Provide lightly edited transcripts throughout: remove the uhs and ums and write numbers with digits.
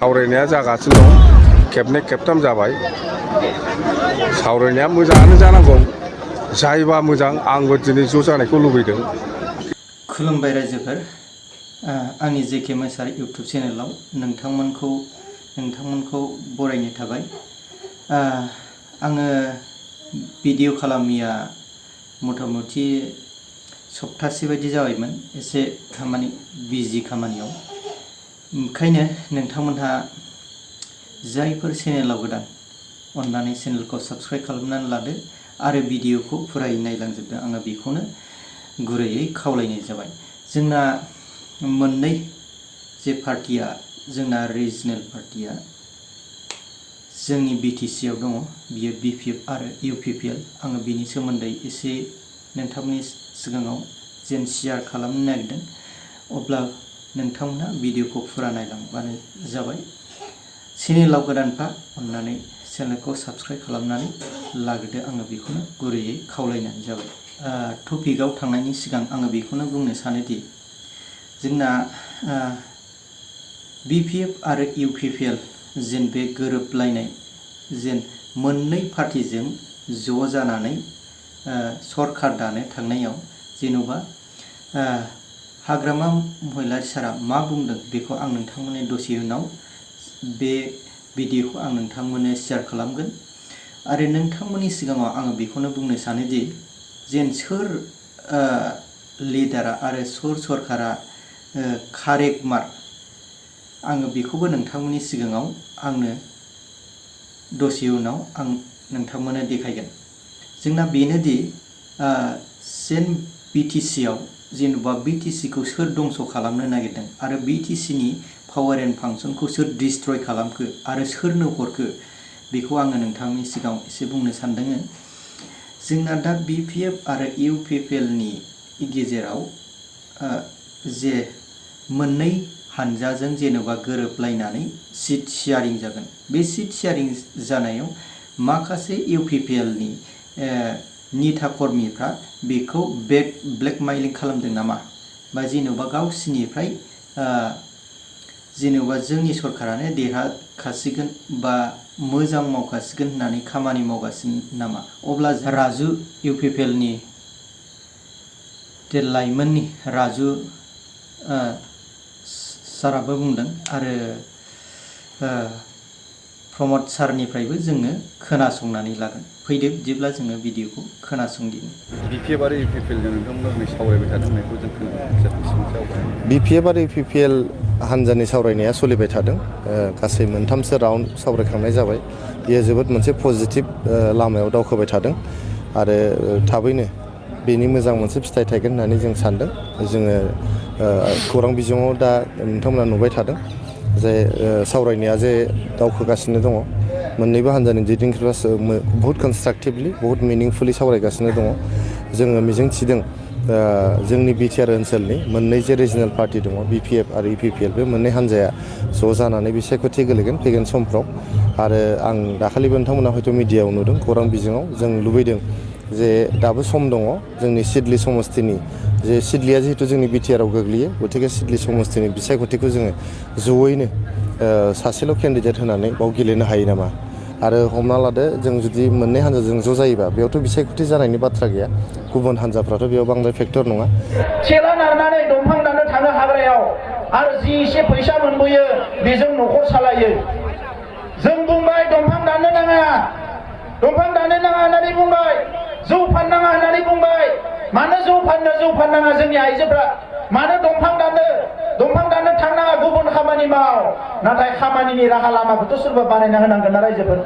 सावरायनाया जागासिनो दं खेबनै खेबथाम जाबाय सावरायनाया मोजाङानो जानांगौ जायोबा मोजां आंबो दिनै ज' जानायखौ लुबैदों। खुलुमबाय रायजोफोर आंनि जेके मोसार इउटुब चेनेलाव नोंथांमोनखौ बरायनो थाबाय। आङो भिडिअ खालामिया मथा मथि सप्तासे बायदि जाबायमोन एसे बिजि खामानियाव ओंखायनो नोंथांमोनहा जायफोर चेनेलाव गोदान अन्नानै चेनेलखौ साबस्क्राइब खालामनानै लादो आरो भिडिअखौ फुरायै नायलांजोबदो आङो बेखौनो गुरैयै खावलायनाय जाबाय। जोंना मोननै जे पार्टिया जोंना रिजनेल पार्टिया जोंनि बिटिसिआव दङ बियो BPF आरो UPPL आङो बिनि सोमोन्दै एसे नोंथांमोननि सिगाङाव जेन शेयार खालामनो नागिरदों अब्ला नोंथांमोनहा भिडिअखौ फुरा नायलांबानो जाबाय। चेनेलाव गोदानफा अन्नानै चेनेलखौ साबस्क्राइब खालामनानै लाग्रोदो आङो बेखौनो गुरैयै खावलायनाय जाबाय। टपिकआव थांनायनि सिगां आङो बेखौनो बुंनो सानोदि जोंना BPF आरो UPPL जेन बे गोरोबलायनाय जेन मोननै पार्टिजों ज' जानानै सरकार दानो थांनायाव जेन'बा हाग्रामा महिलारि सारा मा बुंदों बेखौ आं नोंथांमोननि दसे उनाव बे भिडिअखौ आं नोंथांमोननो शेयार खालामगोन आरो नोंथांमोननि सिगाङाव आङो बेखौनो बुंनो सानोदि जेन सोर लिडारा आरो सोर सरकारा कारेक्ट मार आङो बेखौबो नोंथांमोननि सिगाङाव आंनो दसे उनाव आं नोंथांमोननो देखायगोन। जोंना बेनोदि जेन बिटिसिआव जेन'बा बिटिसिखौ सोर दंस' खालामनो नागिरदों आरो बिटिसिनि पावार एन्ड फांसनखौ सोर डिस्ट्रय खालामखो आरो सोरनो हरखो बेखौ आङो नोंथांनि सिगाङाव एसे बुंनो सानदों। जोंना दा BPF आरो UPPLनि गेजेराव जे मोननै हानजाजों जेन'बा गोरोबलायनानै सिट शेयारिं जागोन बे सिट शेयारिं जानायाव माखासे UPPLनि नेता कर्मिफ्रा बेखौ ब्लेकमेलिं खालामदों नामा बा जेन'बा गावसिनिफ्राय जेन'बा जोंनि सरकारानो देरहाखासिगोन बा मोजां मावखासिगोन होननानै खामानि मावगासिनो नामा। अब्ला राजु UPPLनि जे लाइमोननि राजु साराबो बुंदों आरो प्रमद सारनिफ्रायबो जोङो खोनासंनानै लागोन। फैदो बिदिब्ला जोङो भिडिअखौ खोनासंदिनि। BPF आरो UPPL जों नोंथांमोना सावरायबाय थादों होननायखौ जों खोनादों। BPF आरो UPPL हानजानि सावरायनाया सोलिबाय थादों। गासै मोनथामसो राउन्ड सावरायखांनाय जाबाय। बेयो जोबोद मोनसे पजिटिभ लामायाव दावखोबाय थादों आरो थाबैनो बेनि मोजां मोनसे फिथाइ थायगोन होननानै जों सानदों। जोङो खौरां बिजोङाव दा नोंथांमोना नुबाय थादों जे सावरायनाया जे दावखोगासिनो दङ। मोननैबो हानजानि दैदेनगिरिफ्रा बहुत कनस्ट्राक्टिभलि बहुत मिनिंफुलि सावरायगासिनो दङ। जोङो मिजिंथिदों जोंनि बिटिआर ओनसोलनि मोननै जे रिजनेल पार्टि दङ BPF आरो UPPL बे मोननै हानजाया ज' जानानै बिसायख'थि गोलैगोन फैगोन समफ्राव आरो आं दाखालिबो नोंथांमोना हयथ' मिडियायाव नुदों खौरां बिजोङाव जों लुबैदों जे दाबो सम दङ जोंनि सिडली समस्तिनि जे सिडलीया जिहेतु जोंनि बिटिआरआव गोग्लैयो गतिके सिडली समस्तिनि बिसायख'थिखौ जोङो जयैनो सासेल' केन्डिडेट होनानै बाव गेलेनो हायो नामा आरो हमना लादो जों जुदि मोननै हानजाजों ज' जायोबा बेयावथ' बिसायख'थि जानायनि बाथ्रा गैया गुबुन हानजाफ्राथ' बेयाव बांद्राय फेक्टर नङा। सेला नारनानै दंफां दाननो थाङो हाग्रायाव आरो जि एसे फैसा मोनबोयो बेजों न'खर सालायो। जों बुंबाय दंफां दाननो नाङा होननानै बुंबाय जौ फाननाङा होननानै बुंबाय। मानो जौ फाननाङा जोंनि आइजोफ्रा मानो दंफां दाननो थांनाङा गुबुन खामानि माव। नाथाय खामानिनि राहा लामाखौथ' सोरबा बानायना होनांगोन ना रायजोफोर।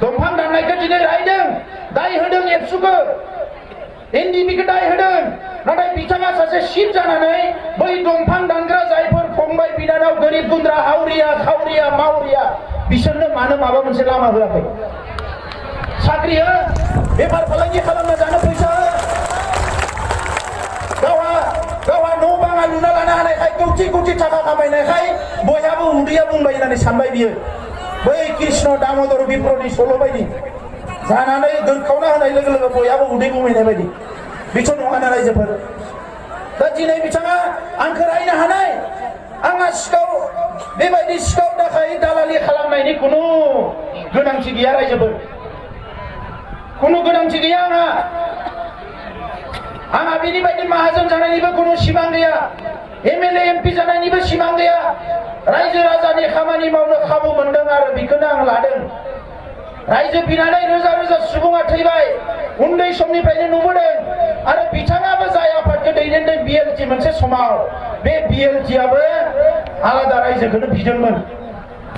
दंफां दाननायखौ दिनै रायदों दाय होदों एबसुखौ एनडिपिखौ दाय होदों नाथाय बिथाङा सासे सिट जानानै बै दंफां दानग्रा जायफोर फंबाय बिनानाव गोरिब गुन्द्रा हावरिया खावरिया मावरिया बिसोरनो मानो माबा मोनसे लामा होआखै। साख्रि हो बेफार फालांगि खालामना जानो फैसा हो गावहा न' बाङा लुना लानो हानायखाय कौटि थाखा खामायनायखाय बयहाबो उदैया बुंबाय होननानै सानबाय बियो बै कृष्ण दामोदर बिप्रनि सल' बायदि जानानै दोनखावना होनाय लोगो लोगो बयहाबो उदै बुंहैनाय बायदि बेथ' नङा ना रायजोफोर। दा दिनै बिथाङा आंखौ रायनो हानाय आंहा सिगाङाव बेबायदि सिखाव दाखाय दालालि खालामनायनि खुनु गोनांथि गैया रायजोफोर खुनु गोनांथि गैया आंहा बिनि बायदि माहाजोन जानायनिबो खुनु सिमां गैया एमएलए एमपि जानायनिबो सिमां गैया रायजो राजानि खामानि मावनो खाबु मोनदों आरो बेखौनो आं लादों रायजो बिनानै रोजा रोजा सुबुङा थैबाय उन्दै समनिफ्रायनो नुबोदों आरो बिथाङाबो जाय आफादखौ दैदेनदों बिएलटि मोनसे समाव बे बिएलटिआबो आलादा रायजोखौनो बिदोंमोन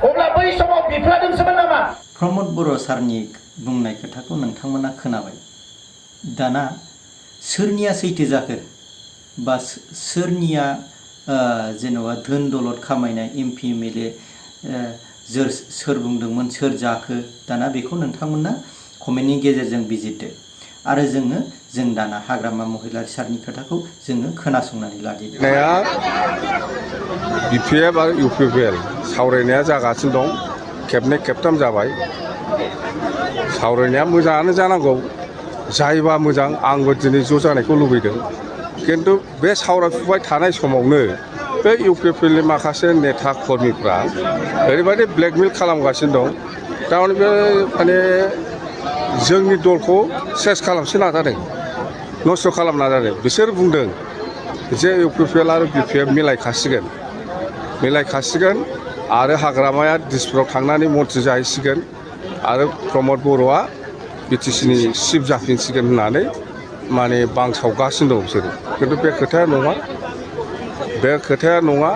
अब्ला बै समाव बिफ्लादोंसोमोन नामा प्रमद बर' सारनि बुंनाय खोथाखौ नोंथांमोना खोनाबाय दाना सोरनिया सैथो जाखो बा सोरनिया जेनेबा धोन दौलत खामायनाय एमपि एमएलए सोर बुंदोंमोन सोर जाखो दाना बेखौ नोंथांमोना कमेन्टनि गेजेरजों बिजिरदो आरो जों दाना हाग्रामा महिलारि सारनि खोथाखौ जोङो खोनासंनानै लादिनि बिपिएफ आरो इउपिपिएल सावरायनाया जागासिनो दं खेबनै खेबथाम जाबाय सावरायनाया मोजाङानो जानांगौ जायोबा मोजां आंबो दिनै ज' जानायखौ लुबैदों किन्तु बे सावरायफुबाय थानाय समावनो बे इउपिपिएलनि माखासे नेता कर्मिफ्रा ओरैबायदि ब्लेकमेल खालामगासिनो दं थारमाने बे माने जोंनि दलखौ सेस खालामनो नाजादों नस्थ' खालामनो नाजादों बिसोर बुंदों जे इउपिपिएल आरो बिपिएफ मिलायखासिगोन आरो हाग्रामाया दिसपुराव थांनानै मन्थ्रि जाहैसिगोन आरो प्रमद बर'आ बिटिसिनि चिफ जाफिनसिगोन होननानै माने बांसावगासिनो दं बिसोरो किन्तु बे खोथाया नङा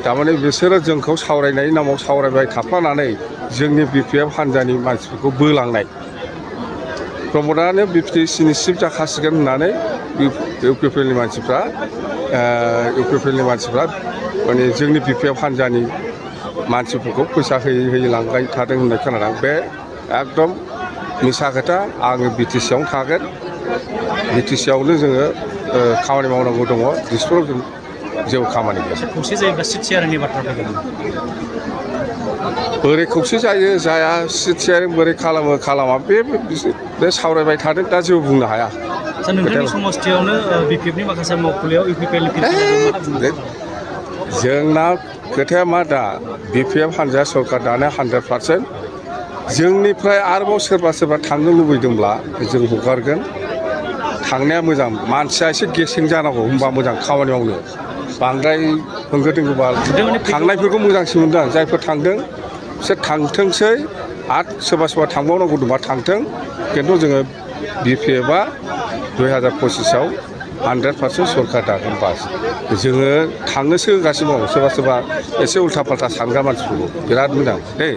थारमाने बिसोरो जोंखौ सावरायनायनि नामाव सावरायबाय थाफ्लानानै जोंनि बिपिएफ हान्जानि मानसिफोरखौ बोलांनाय प्रमदानो बिटिसिनि चिफ जाखासिगोन होननानै इउपिपिएलनि मानसिफ्रा माने जोंनि बिपिएफ हान्जानि मानसिफोरखौ फैसा होयै लांबाय थादों होननाय खोनादों बे एकदम मिसा खोथा आङो बिटिसिआवनो थागोन बिटिसिआवनो जोङो खामानि मावनांगौ दङ दिसपुराव जों जेबो खामानि गैया खौसे जायोब्ला सिट शेयारिंनि बाथ्रा फैगोन बोरै खौसे जायो जाया सिट शेयारिं बोरै खालामा बे सावरायबाय थादों दा जेबो बुंनो हाया नोंथांनि समस्थियावनो बिपिएफनि माखासे मावखुलियाव इउपिपिएलनि जोंना खोथाया मा दा बिपिएफ हान्जाया सरकार दानो 100% जोंनिफ्राय आरोबाव सोरबा थांनो लुबैदोंब्ला जों हगारगोन थांनाया मोजां मानसिया एसे गेसें जानांगौ होनबा मोजां खामानि मावनो बांद्राय होंगो दोंगोबा थांनायफोरखौ मोजांसिन मोनदों आं जायफोर थांदों बिसोर थांथोंसै आरो सोरबा थांबावनांगौ दंबा थांथों किन्तु जोङो बिपिएफआ 2025आव 100% सरकार दागोन बास जोङो थांनोसो होगासिनो दं सोरबा एसे उल्था फाल्था सानग्रा मानसिफोरखौ बिराद मोजां दे